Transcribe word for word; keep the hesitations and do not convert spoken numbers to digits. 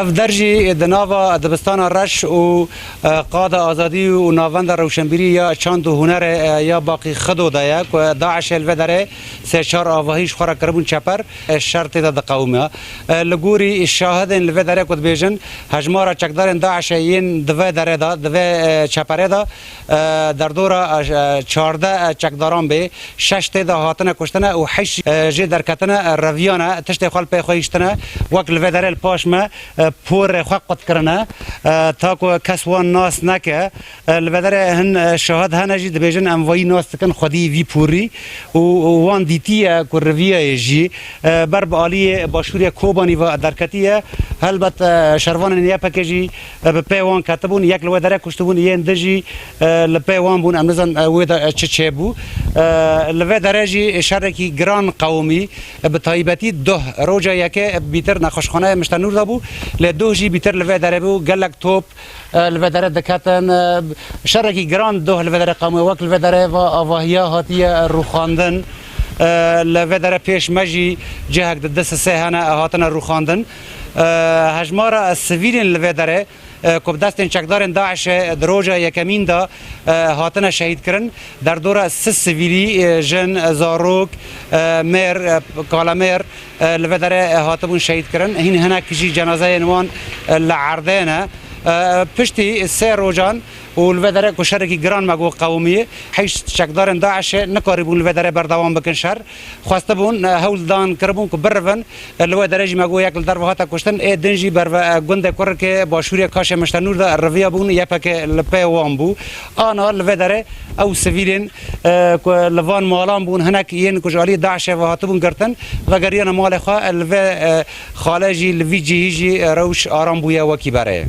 Ev der jî di nava dibistana Reş û, e, Qada Azadî û Navenda Rewşenbîrî ya Çand û Hunerê, e, ya Baqî Xido de ye, ku DAIŞê li vê derê sê çar avahî ji xwe re kiribûn çeper, e, şer tê de diqewime. E, li gorî şahidên li vê derê ku dibêjin, hejmara çekdarên DAIŞê yên di vê derê de, di vê, e, çeperê de, e, derdora, e, çardeh, e, çekdaran bê, şeş tê de hatine kuştine û heşt, e, jê derketine, e, reviyane, tiştê xwe li pê xwe hiştine, wek li vê derê li paş me, e, porê xwe qut kirine, e, ta ku kes wan nas neke. E, li vê derê hin, e, şahid hene jî dibêjin em vayî nas dikin xwedî vî porî û, û wan dîtiye ku reviyayê jî, e, ber bi aliyê başûrê Kobanî ve derketiye. Helbet, e, şervanên Y P G jî, e, bi pê wan ketibûn, yek li wê derê kuştibûn, yên di jî, e, li pê wan bûn, em nizanin, e, wê de, e, çi çêbû. E, li vê derê jî şerekî giran qewimî, e, bi taybetî duh, roja yekê, e, bîtir nexweşxaneyê Miştenûr de bû, lê duh jî bîtir li vê derê bû, gelek top, e, li vê derê diketin, e, şerekî giran duh li vê derê qewimî, wek li vê derê va avahiya hatiye rûxandin, e, li vê derê pêş me jî cihek di du sisê hene, e, hatine rûxandin. E, hejmara sivîlên li vê derê, e, ku bi destên çekdarên DAIŞê di roja yekemîn de, e, hatine şehîdkirin. Derdora sih sivîlî, e, jin, e, zarok, e, mêr, e, kalemêr, e, li vê derê, e, hatibûn şehîdkirin. Hîn hinek jî cenazeyên wan, e, li erdê ne. E, piştî sê rojan û li vê derê ku şerekî giran me got qewimî, heşt çekdarên DAIŞê nikarîbûn li vê derê berdewam bikin şer. Xwestibûn, e, hewl dan kiribûn ku birivin, e, li wê derê jî me got yek li derve hate kuştin, ê din jî berve, e, gundê Kurikê başûrê Kaşê Miştenûr de riviya bûn, Y P G li pê wan bû. Ana li vê derê ew sivîlên, e, ku li van malan bûn, hinek yên ku ji alî DAIŞê ve hatibûn girtin, vegeriyane malê xwe, e, li vê, e, xalê jî, li vî cihî jî, e, rewş aram bûye wekî berê.